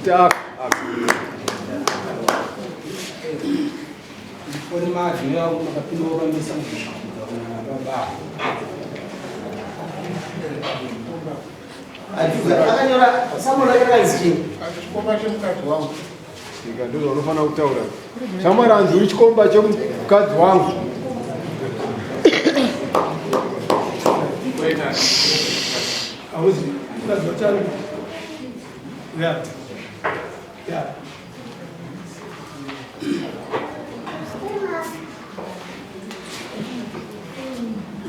Ita Foni madzi yangu makapinda wakamisa baba. Akanyora Samuel akanzi chii? Chikomba chemukadzi wangu. Ika ndizvo unofanira kutaura. Shamwari hanzi uri chikomba chemukadzi wangu. Hauzi mukadzi wacho Yeah. Yeah.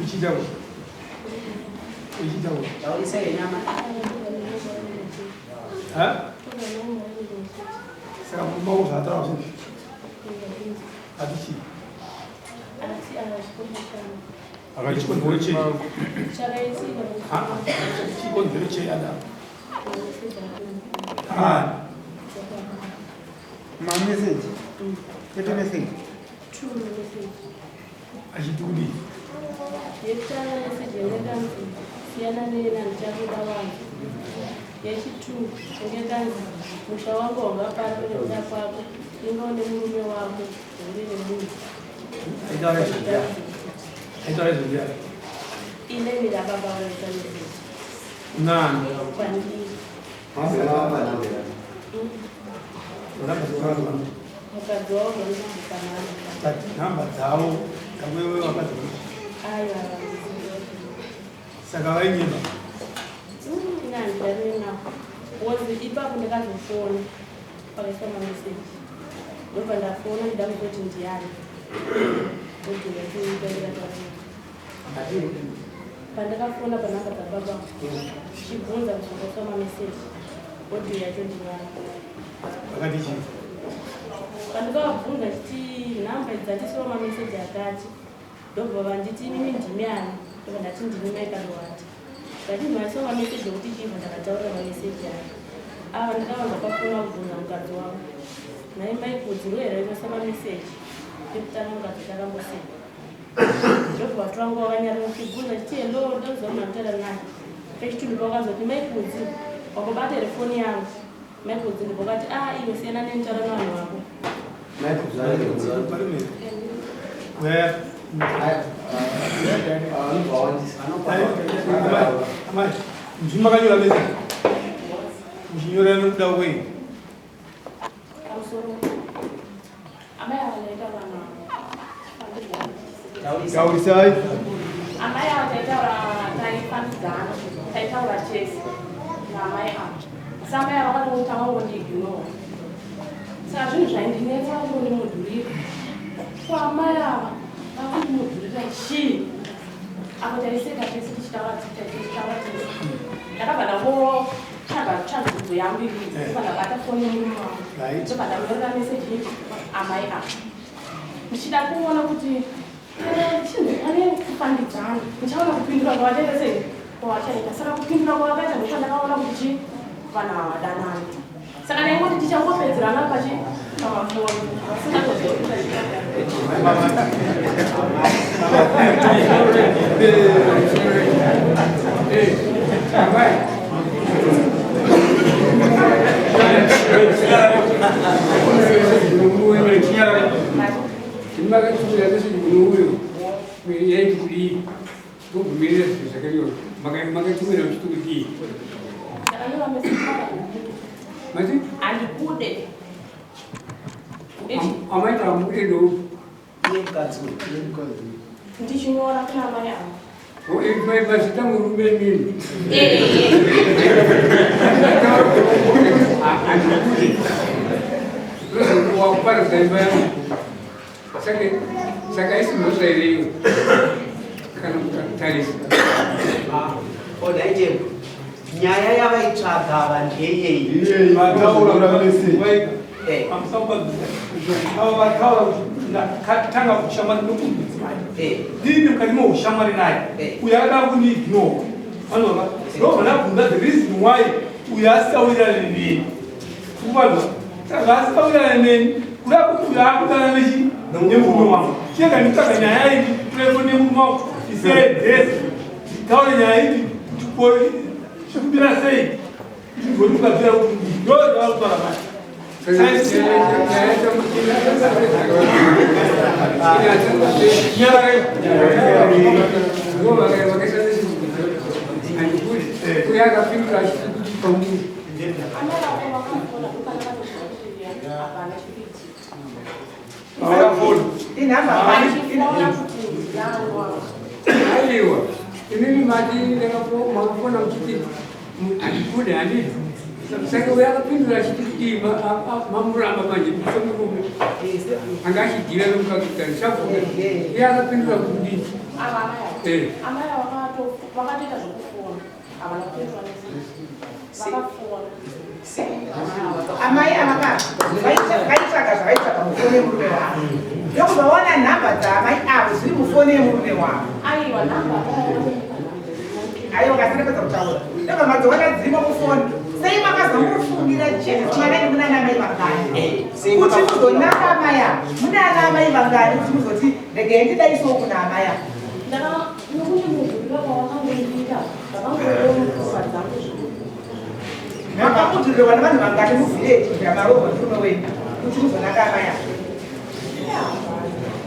Uchiita uchiita Taurisa yenyama. Ha? Saka murume wako zvaataura zvinhu ati chii? Akati Chikonzero chei? Ha? Chikonzero chei adaro? Ah, Mameseji. Kwete meseji. Achiti kudii? Yekutanga meseji yange siyana neni, handichakuda wangu. Yechitu yange kanzi musha wangu haungapari nekuda kwako, ingawo nemurume wako uri nemunhu. Aitaura izvo ndiani? Aitaura izvo ndiani? Ineni rababa vanoita meseji. Nani? Kwandiri. Mukadzi wavo vanobvuka But nhamba dzavo kamwewe vakadzi. Aiwa. Saka vainyeba. Ina handidani navo. Wozi ipapo ndakazofona pakaiswa mameseji, ndobva ndafona ndida kuzoti ndiani odhiyakuiaaa. Pandakafona panhamba dzababa ndichibvunza kuti pakaiswa mameseji, audio yacho ndiyani? Vakati chii? Pandikavabvunza chiti nhamba idzi dzandisiwa mameseji akati, ndobva vanditi, "Inini ndimi ani?" Ndobva ndati, "Ndini mai Kadowati." Ndati, "Maisiwa mameseji ekuti chibva." Ndakataurira mameseji aya ava. Ndakavanza pafona kubvunza mukadzi wangu, "Nhai mai Kudzi, here inoisa mameseji ekutanga?" Mukadzi takamboseka, ndobva vatu vangu vakanyarara. Kuchibvunza chiti, "Hello, ndoziva munhu anotaura naye." Pechitunhu pakazoti, "Mai Kudzi, wambobata here foni yangu?" Mai Kudzi ndibokati, "A, iwe siyana nenitaura nevanhu vako." Varume. Weya. Amai, ndimi makanyora meseji muchinyora nekuda kwei? Pamusoro, amai ava ndaita vanhu Taurisai. Amai ava taitaura, taifambidzana, taitaura chese naamai ava. Asi amai ava vakatongotanga kungondiignora. Saka zvinhu zvaindinetsa kungondimudhurira ko amai ava vakundimudhurira chii? Apo taiseka tese, tichitaura, tichitaura tese. Ndakabva ndangotsvaga tsvagudzo yangu iri, ndobva ndabata foni yemurume wangu, ndobva ndanyorera meseji amai ava ndichida kuona kuti chinhu pane kufambidzana, ndichaona kupindura kwavachaita sei, kwavachaita. Saka kupindura kwavakaita ndopandakaona kuti chi vanhu havadanani. Saka ndaingoti tichangopedzerana pachi pamafoni, vasingatoziva kuti tachiita. Makatumira meseji muno uyo yaiti kudii? Togumirira zvinhu zvakanyorwa. Makatumira muchiti kudii? Ndakanyora meseji, Mati? "Handikude." Amaita amude ndo Ndichinyora kuna amai ava. Mazita murume mini handikude, wakuparadza imba yangu. Saka isi mhosva ireyo kana mukatarisa? Odaitepo nyaya yavaitsvaga ava ndeyei? Vataura. Meseji. Ava vataura kuti ndakatanga kushamwari nomudzimai, ndini mukati meushamwari naye, uyo akada kundiignore. Vanova ndobva ndabvunza the reason why uyo asikawirirane neni. Kuvanzwa saka zvaasikawirirane neni kuda kuti uyo akudana nechi nemurume wangu. Chega nditsvaga nyaya iyi turefo nemurume wangu, tiseedzese, titaure nyaya iyi kuti chikubira sei, tizoti ukabvira kuti kudii. Ndo zvavakutaura manje. Amai vako vakafona kupana vanozwa kuti hapana chikuitika. Inhamba Vachifona kuti ndiani wavo. Aiwa, inini mati makafona muchiti handikude handiti. Saka uyo akapindura achiti kudii mamuramba manje musomurume anga achidhira nomukakitani chafunga iye akapindura kudii. Ava amai ava. Eh. Amai ava vakatoita zvekufona. Havana kutoitwa message. Vakafona. Amai ava ka vaitsvaga zvavaitsvaga mufoni yemurume wavo, ndokubva vaona nhamba dzaamai avo dziri mufoni yemurume wavo. Aiwa, namba. Aiwa, kasina kutaura, ndobva madziona dzirimo mufoni. Sei makazomufungira chete kuti manai muna ana mai vangani kuti muzonanga amai ava? Mune ana amai vangani kuti muzoti regai ndidaisowo kuna amai ava? Ndaka nokuti mudhuriro wawakangoita zvakangoomupfungwa dzangu zvikuru. Makamudhurirwa nevanhu vangani muvhireji yamarohwa murume wenyu kuti muzonanga amai ava?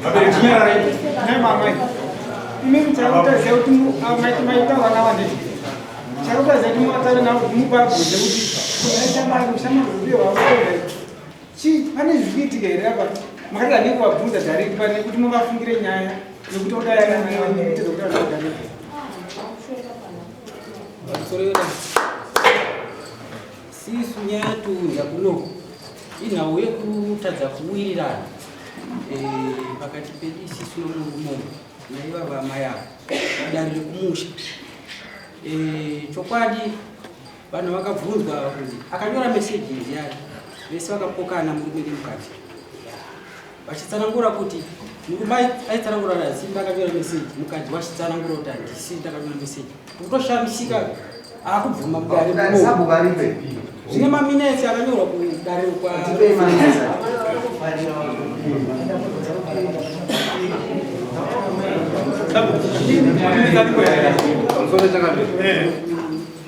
Vabereki, nyararai. Nemamai, imimi chakutoziva kuti maita vana vadiki, chakutoziva kuti mataure navo kuti mubabvunze kuti kunaita mari ushamwari uye wakutoda chii, pane zviri kuitika here apa? Makada nekuvabvunza direct pane kuti muvafungire nyaya yekuti odayanaitezokutaura direct. Pamusoro yoda sisu, nyaya yatiunza kuno inhau yekutadza kuwirirana pakati pedu isisu nomurume uyu naivava amai avo mudare rekumusha. Chokwadi vanhu vakabvunzwa kunzi akanyora meseji ndiani, vese vakapokana, murume nemukadzi, vachitsanangura kuti murume aitsanangura kuti handisi ndakanyora meseji, mukadzi wachitsanangura kuti handisi ndakanyora meseji. Kutoshamisika akubvuma mudare muno. Sabhuku aripe. Zvine maminetsi akanyorwa kudare kwa Tipei maminetsi. Pamusoro chakamberi,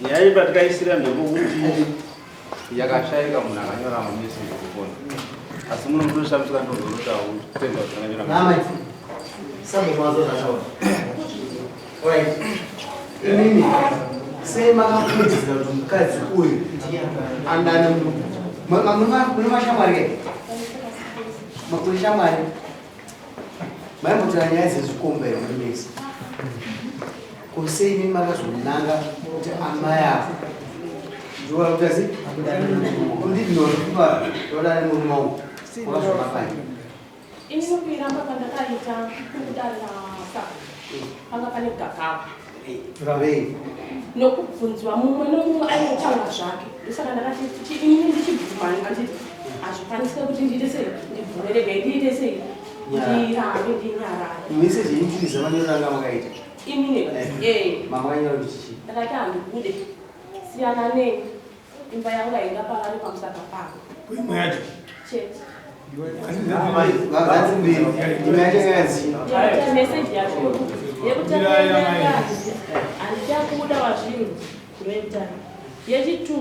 nyaya iyi patikaisira ndepekuti yakashaika munhu akanyora mameseji kufoni, asi muno mutoshamisika ndozonota kutenda kuti akanyora. Namai, sabhuku mazozvataura. Alright. Imimi sei makakurudzira kuti mukadzi uyu andane mune mashamwari ke? Makuri shamwari maimbotora nyaya dzezvikomba here muri mese? Ko sei imimi makazonanga kuti amai avo ndiwautasi undidinokupa ndodane murume wangu wakazvakafai? Ini nokuiramba kwandakaita kudare rasa panga pane gakava Vei. Nokubvunzwa mumwe nomumwe aingotaura zvake. Ndosaka ndakati inini ndichibvuma anditi hazvikwanisike kuti ndiite sei, ndibvume, regai ndiite sei, ndirambe ndinyarare. Meseji injuiza manyoranga makaita? Inini ee. Mamakanyora kuti chii? Ndakati handikude, siyana neni, imba yangu haingaparari pamusaka pako. Imwe yacho. Chete. Vanzi mberi imwe yacho yakanzi Yekuti meseji yacho yekutanga yakanzi handichakuda wazvinhu, ndoyekutanga. Yechitu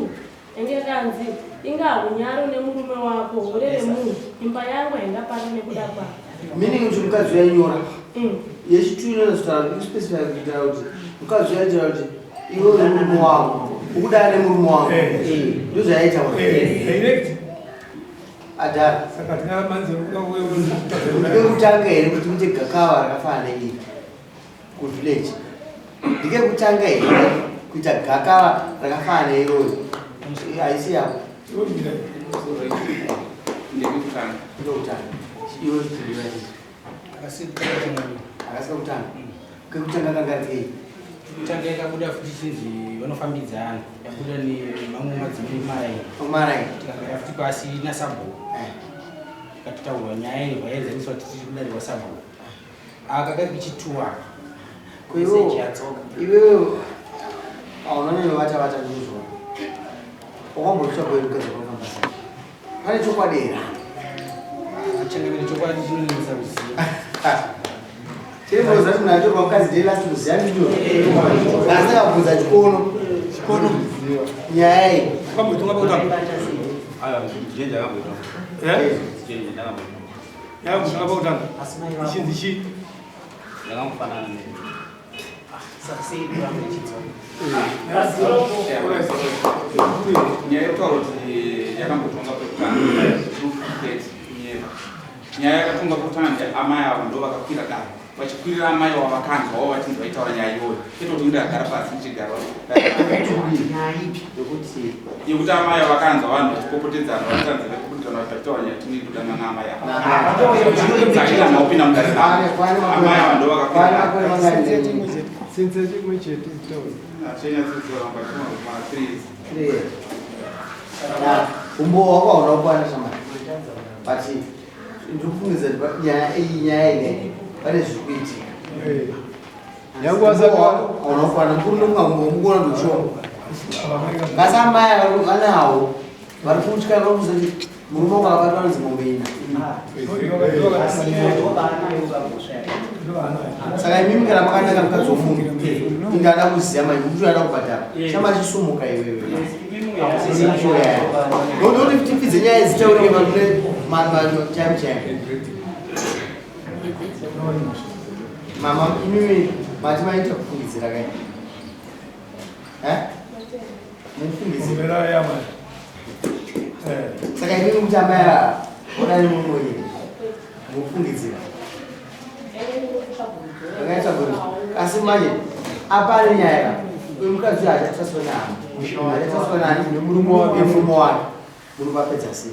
yange yakanzi inga unyaro nemurume wako, hure remunhu, imba yangu haingapari nekuda kwako. Meaning kuti mukadzi uyainyora yechitu inozotaura kuspecify kuitira kuti mukadzi uyaitaura kuti iwe uri murume wako, ukudana nemurume wako, ndozvayaitaura. Direct. Adhara. Saka tina manzi. Ndikekutanga here kuti muite gakava rakafanana neiri kuvillage? Ndikekutanga here kuita gakava rakafanana neirori? Haisi yako. Ndekutanga. Ndokutanga iwe chidhiva ichi? Akasika kutanga, kekutanga kanga kei? Kutanga yakabuda futi chinzi vanofambidzana, yabuda nemamwe madzimai marai. Marai. Tikagara futi pasi nasabhuku, tikatotaurwa nyaya iyi, vaenzaniswa kuti tiri kudare kwasabhuku. Aka kari kuchituwa. Iwewe iwewe haunonyanyovata vata ndizvo wakambotsvaga mukadzi wakafamba sei? Pane chokwadi here? Changamire, chokwadi chinonetsa kuziva. Chirimbozati munhu atorwa mukadzi day last muziya ndicho asi akabvunza chikono chikono nyaya iyi. Wakambotunga pakutanga. Yakutanga pakutanga ichinzi chii? Ndakamufanana ne Nyaya yekutaura kuti yakambotonga pekutanga, nyaya yakatonga pekutanga ndi amai avo ndo vakakwira dare, vachikwirira amai avo vakanzwawo vachinzi vaitaura nyaya iyoyo, kwete kuti ndakagara pasi ndichigara yekuti amai avo vakanzwa vanhu vachipopotedzana, vachitanza vekupopotedzana vachitaura nyaya tini kudana naamai avo, saka maupinda mudare navo amai avo ndo vakakwira. Since chimwe chete kutaura. Umbowo wako hauna kukwana shamari, but ndikufungidza kuti nyaya iyi, nyaya ine pane zviri kuitika. Nyange wasaka hauna kukwana mukuru nomungamukuona ndoshoma basi. Amai vanawo vari kutya, vari kuzoti murume wangu akabatwa nonzi mombe ina. Saka imimi kana makanaka mukadzi womunhu inge ada kuziva manje kuti ada kubhadhara, chama chisumuka iwewe ndokuti tipidze nyaya dzitaurike makune chaimu chaimu. Mama, imimi mati maita kufungidzira kai? Mufungidzira. Saka imimi kuti amai onani murume wenyu mufungidzira vakaita burizo, asi manje apane nyaya, uyu mukadzi uyu hachatraswa nani, hachatraswa nani nemurume wake. Nemurume wake muri vapedza sei?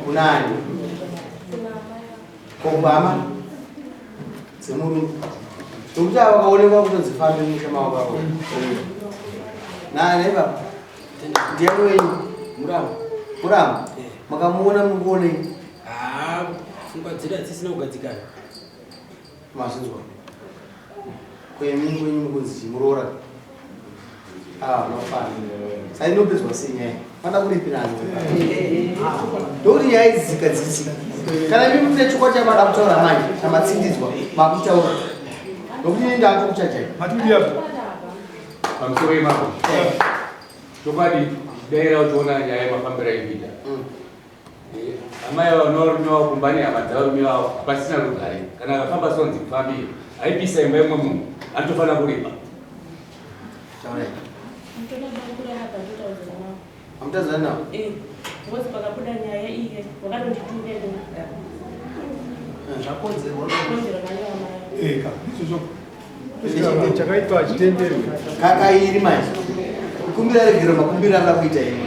Kunani kogwama dzemurume, nokuti ava vakaonekwa kutonzi fambe musha mavo vavo nane baba ndiyani wenyu? Muramu. Muramu, makamuona mukuonei? Haa, pfungwa dzedu hadzisina kugadzikana. Mazvinzwa kwemi kwenyu mukunzi muroora mafana, saka inopedzwa sei nyaya? Fana kuripirana ndokuti nyaya idzi dzigadzisika. Kana imi mune chokwa chamada kutaura manje chamatsindidzwa makutaura, nokuti ini ndakukuchajai. Pamusoro ipapo, chokwadi daira uchiona nyaya yemafambiro aikuita, amai avo nevarume vavo kumba nehama dzavarume vavo hapasina rugare. Kana akafamba sonzi kufambira aipisa imba yemwe munhu, anotofanira kuripa. Taurai. Hamutazani navo? Ngozi pakabuda nyaya iye wakatondituka. Zvakonzerwa Konzerwa nayo amai. Izvozvo. Chakaitwa hachitenderwi. Kakairi manje kukumbira regero, makumbiro anoda kuita imi,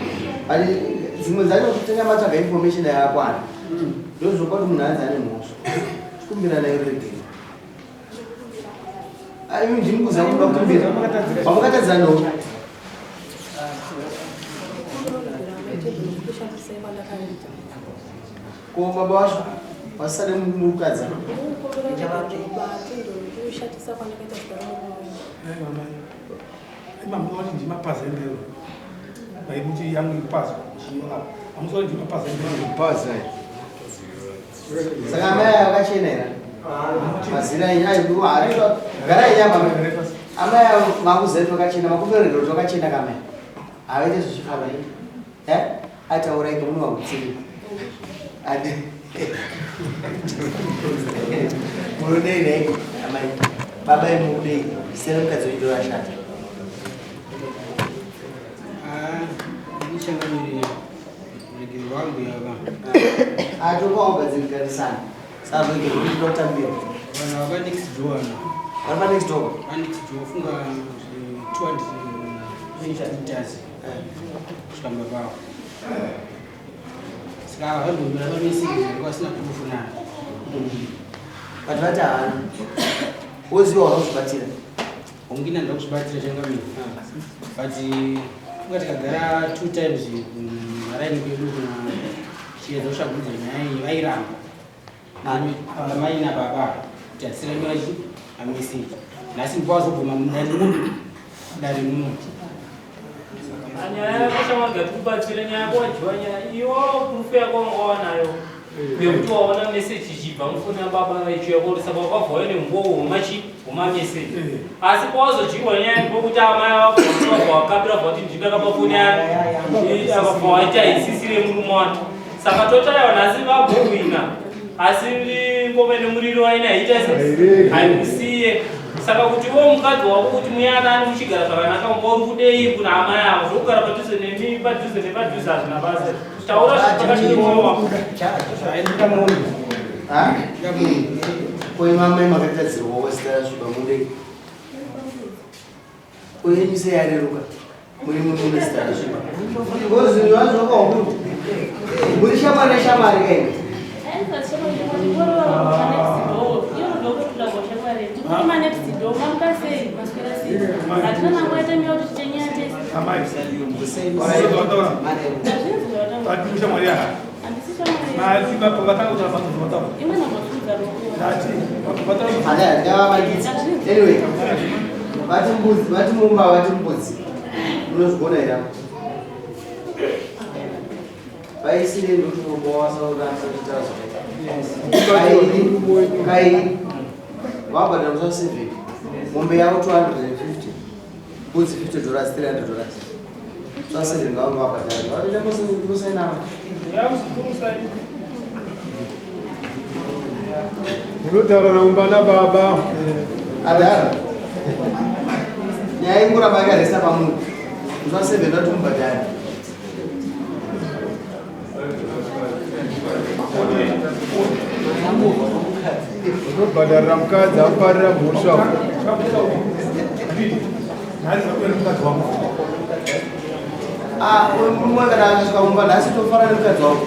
but dzimwe dzacho kutenga matsvaga information yakakwana, ndozvopa kuti munhu anzi ane mhosva, chikumbira nayo regero. Imi ndini kuziva kuti makumbira pamakatadzana no. Kushandisa kwandakaita. Ko baba vacho vasisade mukadzi? Kushatisa kwandakaita zita romurume. Imamuona kuti ndimapazembero vaikuti yangu ipazwa chiona, amusa kuti ndimapazembero. Paza. Saka amai ava vakachena here mazina enyu? Ayo garai nyamba. Amai avo makuziva kuti vakachena, makumbira regero kuti vakachena kamai havaite zvichifamba e atauraika munovakutsiri ati munodei nei amai, baba imukudei sere mukadzi wenyu ndovashata? Ndichangamire, regero wangu yava Atopaugadziriganisana saka regero kuti ndotambira. Vanhu vava next door na. Vari pa next door? Pa next door, funga 200 meters kusvika mumba pavo. Saka vaimbomira pameseji vasina proof nayo. But vati havana, woziva wanozvibatira. Ungina ndakuzvibatira changamire, but funga tikagara two times maraini kwedu kuna chiedza kutsvagurudza nyaya iyi, vairamba amai nababa kuti hatisiranyora chi ameseji. Nhasi ndipawazobvuma mudare muno, dare muno. Nyaya yako shamwari tikubatsire nyaya yako wajiwa nyaya iwo proof yako wanga wanayo yekuti waona meseji ichibva mufoni yababa ichiuya kuorisa baba vauya nembowo hwemachi. Mumameseji. Asi pawazodyiwa nyaya ndokuti amai vabva wakapira bva kuti ndindakapa foni yani akabva waita isisire murume wake. Saka totaiwa nhasi vagohwina asi ngoma nemuriro waina haita se haikusiye. Saka kuti iwe mukadzi wako kuti muyanani muchigara zvakanaka unga uri kudei kuna amai avo zvokugara padhuze nemi padhuze nepadhuze hazvina basa. Taura zviri pakati pemwoyo wako. Ko imamai makagadzirwa wazita rasviba mudei ko yenyu sei yareruka muri mune zita rasviba because zvinhu zvacho zvakaoma kuti muri shamwari neshamwari kaini. Anyway, vati mbudzi, vati mumba, vati mbudzi. Unozvigona here apa? Vaisire ndokunobowasakuita zvakaita. Kairi, vabhadhara musa 7. Mombe yavo 250. Mbudzi 50 dollars, 300 dollars. Musa 7 ngavanga vabhadhara. Vatoita musaina apa. Unotaura naumba nababa. Adhara. Nyaya ingoramba yakaresa pamunhu. Musa 7 vati mubhadhare. Unobhadharira mukadzi aparira mhosva. Ah, uyu murume kana akasvika mumba nhasi tofara nemukadzi wako.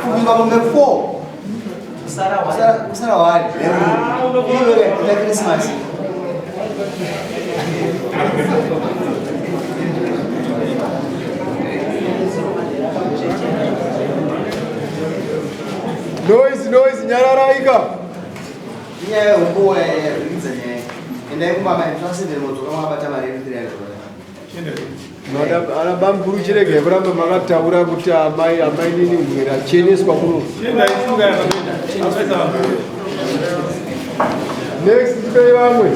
Kubika mombe 4. Kusara wari. Iwe ina Christmas. Noise, noise, nyararaika. Inyaya yehumbowo yaridza nyaya. Endai kumba mai musa 7 modzoka makabata mari yedu 300 dollars. Ana bamukuru chiregai kuramba makataura kuti amai amai nini mwera cheneswa muno. Next tipei vamwe.